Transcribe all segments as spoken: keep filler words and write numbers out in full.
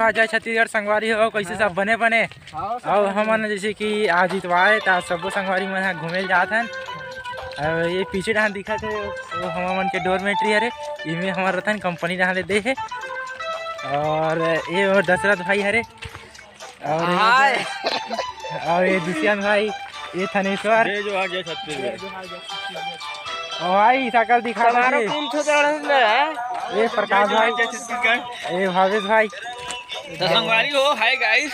आ जय छत्तीसगढ़ संगवारी हो, कैसे सब बने बने? हाँ, सब अउ बने। हमन जैसे कि आज इतवार है, त आज सबो संगवारी मन ह घूमे ल जात हन। अउ ये पीछे डहान दिखत है, वो हमर मन के डोरमेट्री हरे, इमे हमर रतन कंपनी डहान ले दे है। और ये मोर दशरथ भाई हरे, और ये हाय। और ये दुष्यंत भाई, ये थनेश्वर। जय जोहार, जय छत्तीसगढ़। ओ भाई, शकल दिखा दो जी। कौन छो चढ़ल में है? ये प्रकाश भाई, जय छत्तीसगढ़। ये भावेश भाई। तो संगवारी हो, हाय गाइस,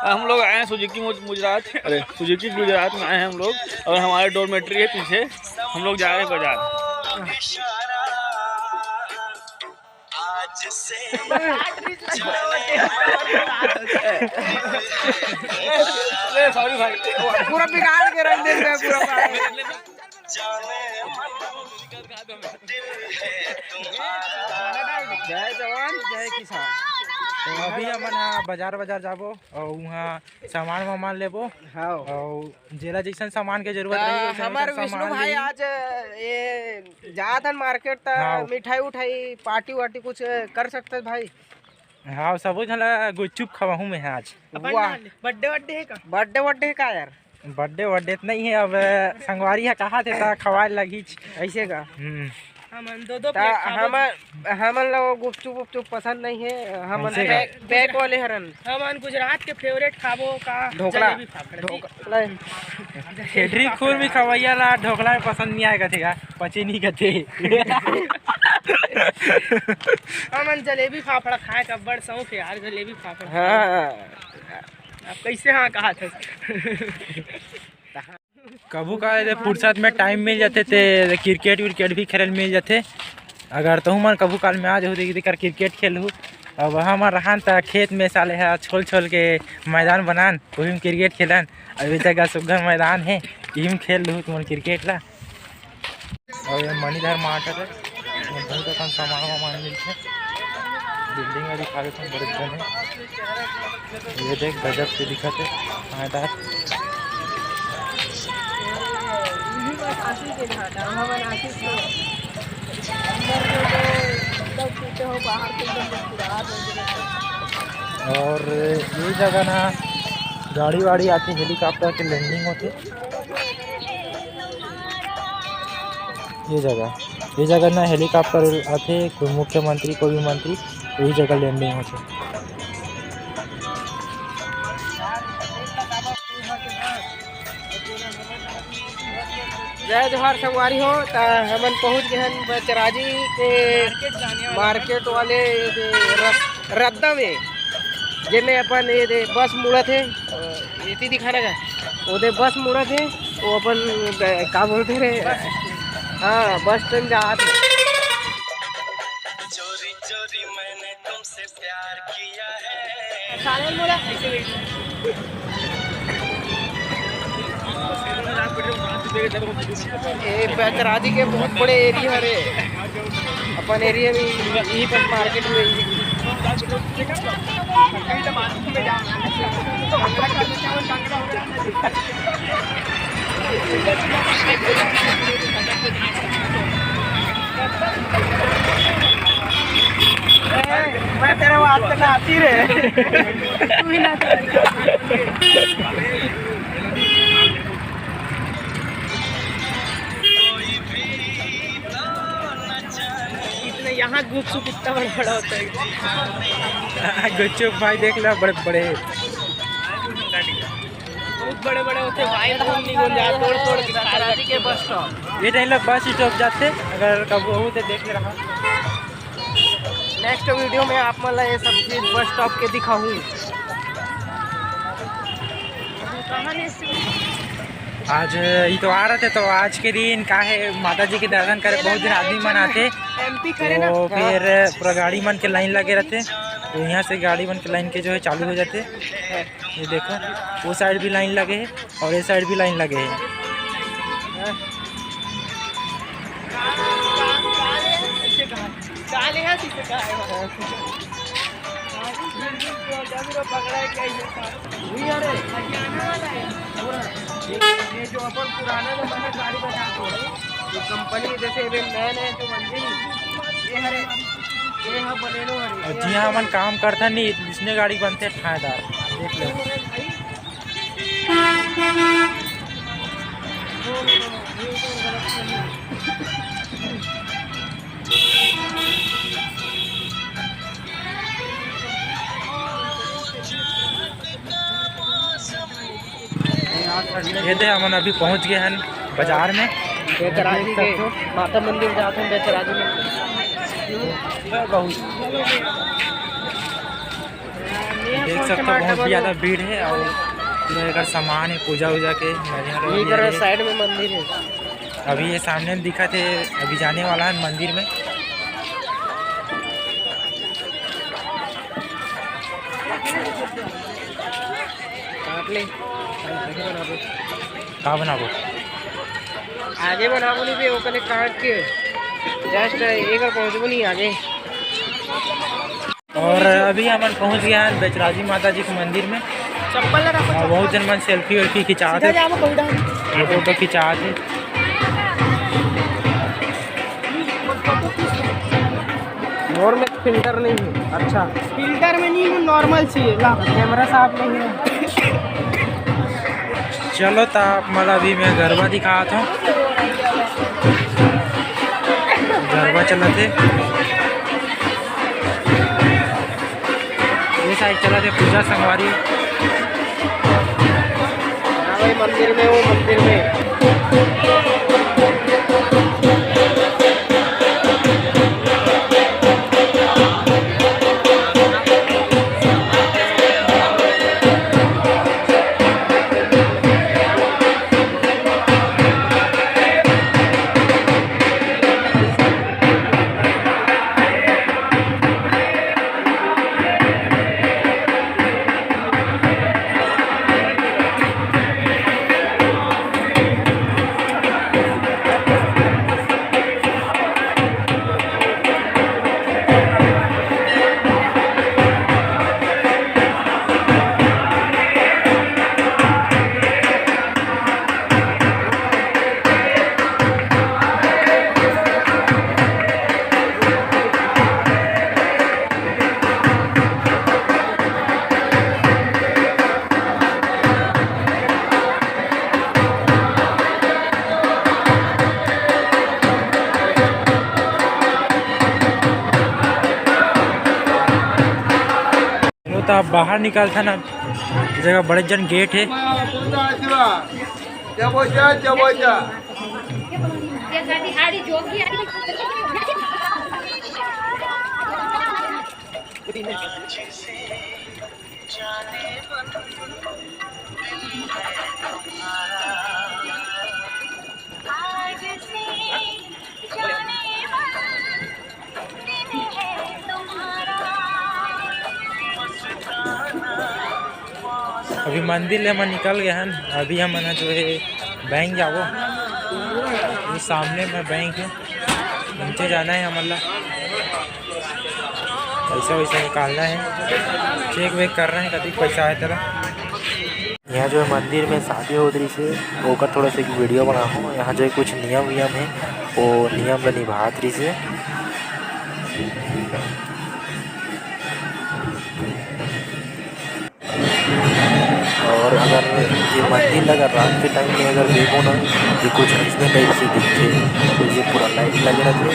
हम लोग आए हैं सुजुकी मुज-, गुजरात, अरे, सुजुकी गुजरात में आए हैं हम लोग, और हमारे डॉर्मेट्री है पीछे। हम लोग जा रहे हैं बाजार। आज से सॉरी भाई, पूरा बिगाड़ के रख देंगे पूरा। जय जवान, जय किसान। तो अभी हमन ह बाजार, बाजार जाबो और वहाँ सामान वामान लेबो। हाँ। और जेला जैसन सामान के जरूरत रही, वैसन हमर वैसन विष्णु सामान भाई ली। आज ये जात हन मार्केट, त हाँ। मिठाई उठाई, पार्टी वार्टी कुछ कर सकते भाई। हाँ, सबो झन ला गुपचुप खवाहूँ मैं आज। वाह। बर्थडे वड्डे है का? बर्थडे वड्डे है का यार? बर्थडे वड्डे त नहीं है, अब संगवारी है कहा थे, त खवाए लगी। ऐसे का? हम्म। हमन दो दो त प्लेट खाबो। हमन, हमन ला वो गुपचुप उपचुप पसंद नहीं है, हमन ऐसे का? पैक, पैक वाले हरन। हमन गुजरात के फेवरेट खाबो का ढोकला। जलेबी फाफड़ा जी। ढोकला। खेडरी खूर भी खवैया ला ढोकला में पसंद नहीं आएगा, ठीक है? पचे नहीं कथे। हमन जलेबी फाफड़ा खाए का बड़ शौक है यार, जलेबी फाफड़ा। हाँ। अब कैसे हाँ कहा था? कभू का ये फुर्सत में टाइम मिल जाथे ते क्रिकेट विकेट भी खेले मिल जाथे। अगर तहू मन कभू काल में आ जाहू, देखी कर क्रिकेट खेलहू। अब हमर रहन त खेत में साले ह छोल छोल के मैदान बनान, वही में क्रिकेट खेलन। अब ये जगह सुग्घर मैदान है, इही में खेल लूँ तुमन क्रिकेट ला। और ये मणिधर मार्ट है, ये बहुत अकन सामान वामान मिलथे। बिल्डिंग ला दिखा देथन, बड़े जन है। ये देख, गजब के दिखत है, शानदार। और ये जगह ना गाड़ी वाड़ी आके हेलीकॉप्टर के लैंडिंग होथे। ये जगह, ये जगह ना हेलीकॉप्टर आथे, कोई मुख्यमंत्री, कोई भी मंत्री, वही जगह लैंडिंग होथे। जय जोहार संगवारी हो, त हमन पहुंच गए हन बचराजी के मार्केट वाले रस-, रद्दा में, जेमे अपन ये दे बस मुड़त हे, एती दिखाना का, वो दे बस मुड़त हे, वो अपन ब-, का बोलते रे, हाँ, बस स्टैंड जात हे। चोरी चोरी मैंने तुमसे प्यार किया है। साले बोला। ये बचराजी के बहुत बड़े एरिया हरे। अपन एरिया में यही पर मार्केट में ही। मैं तेरा बात करना आती रे। तू ही ना। इतना यहाँ गुपचुप इतना बड़ा बड़ा होता है। गुपचुप भाई देख लो, बड़े बड़े हैं। बहुत बड़े बड़े होते हैं भाई, खून निकल जाए, तोड़ तोड़ के खा जाते हैं। Bus stop. ये टाइम ला बस स्टॉप जाते, अगर कबू हो तो देख ले रहा। नेक्स्ट वीडियो में आप मन ला ये सब चीज बस स्टॉप के दिखाहूँ। आज इतवार रहते तो आज के दिन का है, माता जी के दर्शन करे बहुत दिन आदमी मन आते, तो फिर पूरा गाड़ी मन के लाइन लगे रहते, तो यहाँ से गाड़ी मन के लाइन के जो है चालू हो जाते। ये देखो, वो साइड भी लाइन लगे है और ये साइड भी लाइन लगे है। ये जो अपन पुराना जमाना गाड़ी बना दो, ये कंपनी जैसे अभी नए नए जो बन गई, ये हरे, ये अउ जिहां हमन काम करथन नी, इसने गाड़ी बनथे ठायदार। देख ले। ये दे, हमन अभी पहुंच गए हन बाजार में। बेचराजी के माता मंदिर जात हन, बेचराजी मंदिर। बहुत देख सकते हो, बहुत ज्यादा भीड़ है और पूरा एकर सामान है, पूजा वूजा के, नरियर यही वरियर तरह है। साइड में मंदिर है। अभी ये सामने में दिखत है, अभी जाने वाला है मंदिर में। काट ले, आगे बनाबो। का बनाबो? आगे बनाबो नहीं बे, ओकरे काट के just एक बार पहुंचबो नहीं आगे। और अभी हमन पहुंच गए हैं बेचराजी माता जी के मंदिर में। चप्पल ला रखो, और बहुत जन मन सेल्फी वेल्फी खिंचात सीधा है। जाबो, कोई डाल। ये फोटो खिंचात है। मोर में फिल्टर नहीं है। अच्छा, फिल्टर में नहीं, वो नॉर्मल चाहिए। ला, कैमरा साफ नहीं है। चलो, त आप मन ला अभी मैं गरबा दिखात हूँ। गरबा चलत हे। ये साइड चलत हे पूजा संगवारी। हाँ भाई, मंदिर में, वो मंदिर में। चलो, त अब बाहर निकलथन। अब जगह बड़े जन गेट हे। अभी मंदिर ले हमन निकल गए हन। अभी हमन ह जो है बैंक जाबो। ये सामने में बैंक है, नीचे जाना है हमन ला। पैसा वैसा निकालना है, चेक वेक करना है कतिक पैसा है तेरा। यहाँ जो है मंदिर में शादी होत रहिस हे, ओकर थोड़ा सा एक वीडियो बनाहूँ। यहाँ जो है कुछ नियम वियम है, वो नियम ला निभात रहिस हे। और अगर ये मंदिर ला अगर रात के टाइम में अगर देखो ना, तो कुछ ऐसने टाइप से दिखथे। तो ये पूरा लाइट लगे रहथे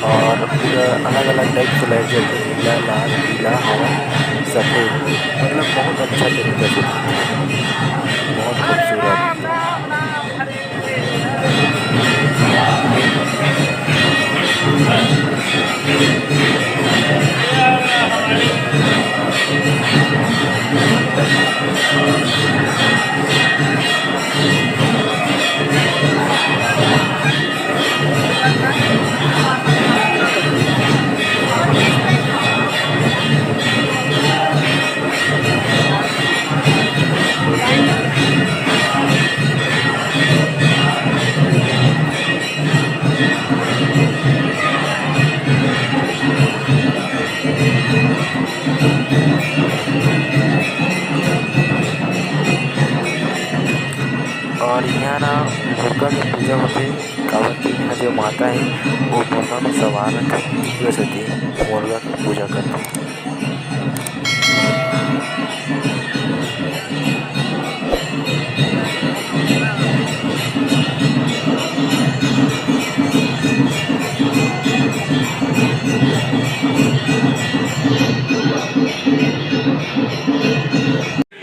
और पूरा अलग-अलग टाइप से लाइट जलथे, नीला, लाल, पीला, हरा, सफेद, मतलब बहुत अच्छा तरीका से दिखथे, बहुत खूबसूरत। और यहाँ ना मुर्गा के पूजा होथे, काबर कि यहाँ जो माता है वो मुर्गा में सवार बृहस्पति मुर्गा के पूजा करथे।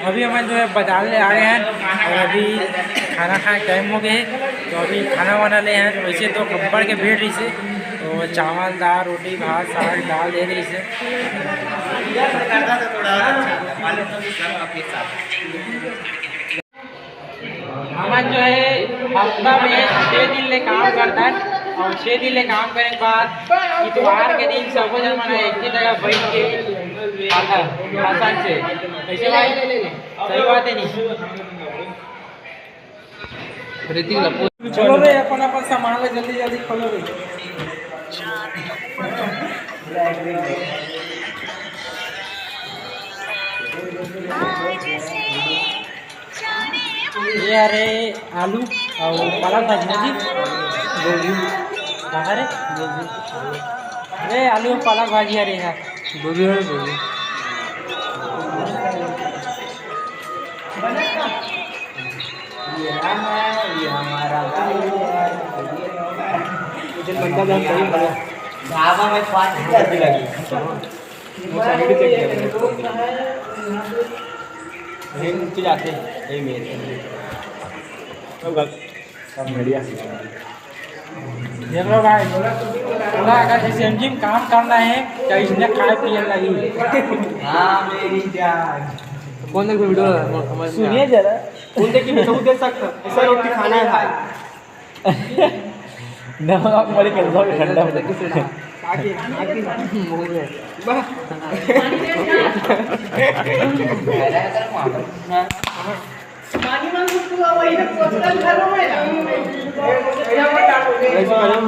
अभी हमन जो है बाजार ले आ गए हैं और अभी खाना खाए टाइम हो गए है, तो अभी खाना वाना ले हैं। वैसे तो अब्बड़ के भीड़ रही से, तो चावल, दाल, रोटी, भात, साग, दाल दे रही से। हमन जो है हफ्ता में छः दिन ले काम करथन और छः दिन ले काम करे के बाद इतवार के दिन सबो झन मन एक ही जगह बैठ के खाथन आसान से। कैसे भाई? सही बात है नहीं? ऋतिक ला पूछ। चलो रे, अपन अपन सामान ले जल्दी जल्दी खोलो रे। ये हरे आलू अउ पालक भाजी ना जी। गोभी। कहाँ रे? गोभी। अरे आलू अउ पालक भाजी हरे यार। गोभी हरे गोभी। ये हमारा भाई है। ढाबा में पार्टी करने लगी। ये नीचे जाते हैं, ये मेरे। सब बढ़िया। देख लो भाई, पूरा अगर एसएमजी में काम करना है तो इसने खाए पिए लगी। हाँ मेरी जान। कौन देख वीडियो है? समझ में सुनिए जरा। कौन देख के दे सकता, ऐसा रोटी खाना है भाई। नमक मरी कर दो ठंडा हो जाए। आगे, आगे। मुंह में। बस। पानी मांग तू, वही तो पोस्टर घर में है। ऐसे करो।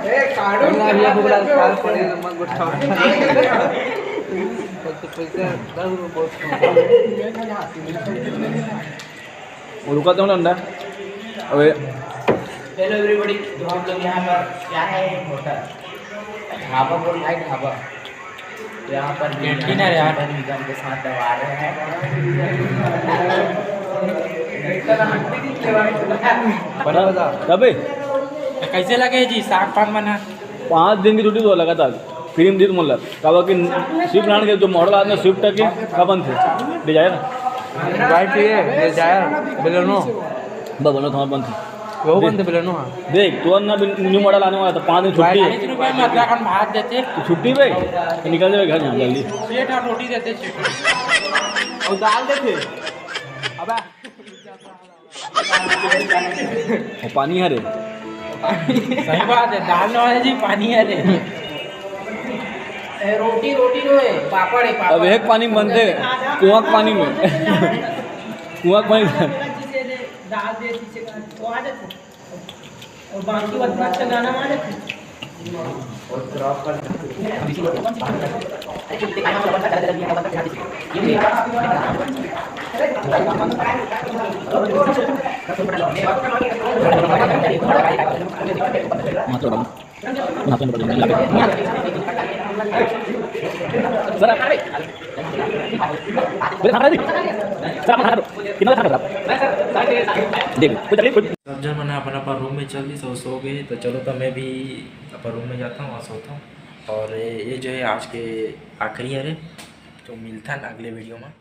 ए, काढून अरे, अभी आपको बड़ा ख्याल पड़ेगा, मत गुस्सा। पैसे, पैसे, दस रुपये बहुत कम। वो रुका तो ठंडा। अबे। Hello everybody, तो हम लोग यहाँ पर क्या है, होटल ढाबा बोल भाई, ढाबा। तो यहाँ पर भी कैंटीन है यार। नगर निगम के साथ दबा रहे हैं। बना बता। अबे। कैसे लगे जी साग पान बना? पाँच दिन की छुट्टी तो लगातार। क्रीम दीद मोला, काबर कि स्विफ्ट लान के जो मॉडल आदमी स्विफ्ट के का बनथे, डिजायर। बाइक ये डिजायर, बेलेनो। बा बनो थामा बनथे। वो बनथे बेलेनो, हाँ। देख, तू ना भी न्यू मॉडल आने वाला था, पाँच दिन छुट्टी है। चालीस रुपए में आधा कन भात देथे। तो छुट्टी पे तो निकल जावे घर जल्दी। प्लेट और रोटी देथे, चिकन। और दाल देथे। अबे। वो पानी हरे। सही बात है, दाल नॉलेज ही पानी हरे। ए, रोटी, रोटी नो है, पापड़ है, पापड़। अब एक पानी बनथे, कुआं के पानी में। कुआं के पानी में। दाल दे दीजिए, वो आ जाते। और बाकी उतना अच्छा गाना आ जाते। सब झन मन अपन अपन रूम में चल दिस अउ सो गए। तो चलो, तो मैं भी अपन रूम में जाता हूँ और सोता हूँ। और ये जो है आज के आखिरी हरे, तो मिलथन अगले वीडियो में।